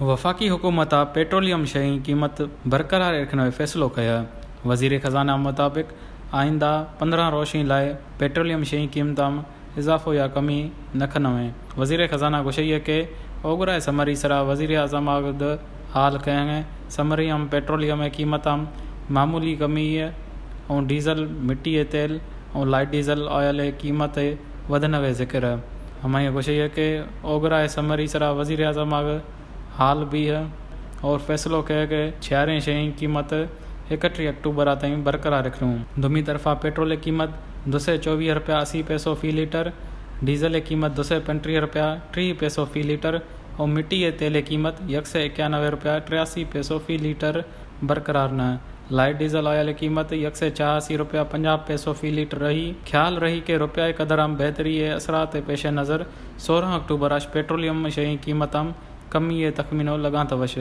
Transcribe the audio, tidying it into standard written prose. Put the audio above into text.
وفاقي حڪومت پيٽروليم شين قيمت برقرار رکڻ جو فيصلو ڪيو. وزير خزانه مطابق آئنده 15 روشين لاء پيٽروليم شين قيمتان اضافو يا ڪمي نه کنوي. وزير خزانه گشئي ڪي اوگرا سمري سرا وزيراعظم آگد حال ڪنهن سمري ام پيٽروليم قيمتان معمولي ڪمي ۽ ڊيزل، مٽي تيل ۽ لائيٽ ڊيزل آئل قيمت وڌڻ جو ذڪر. همايون گشئي ڪي اوگرا سمري سرا وزيراعظم آگ حال بيهه اور فيصلو ڪيو ڪي ڇيارين شين قيمت 31 آڪٽوبر تائين برقرار رکڻو. دومي طرفا پيٽرول قيمت 224 رپيا 80 پئسو في ليٽر، ڊيزل قيمت 235 رپيا 30 پئسو في ليٽر ۽ مٽي تيل قيمت 191 رپيا 83 پئسو في ليٽر برقرار نه. لائيٽ ڊيزل آئل قيمت 186 رپيا 50 پئسو في ليٽر رهي. خيال رهي ڪي رپيائي قدر م بهتري جي اثرات پيش نظر 16 آڪٽوبر آش پيٽروليم شين قيمتام ڪمي جي تخمينو لڳان ته وش.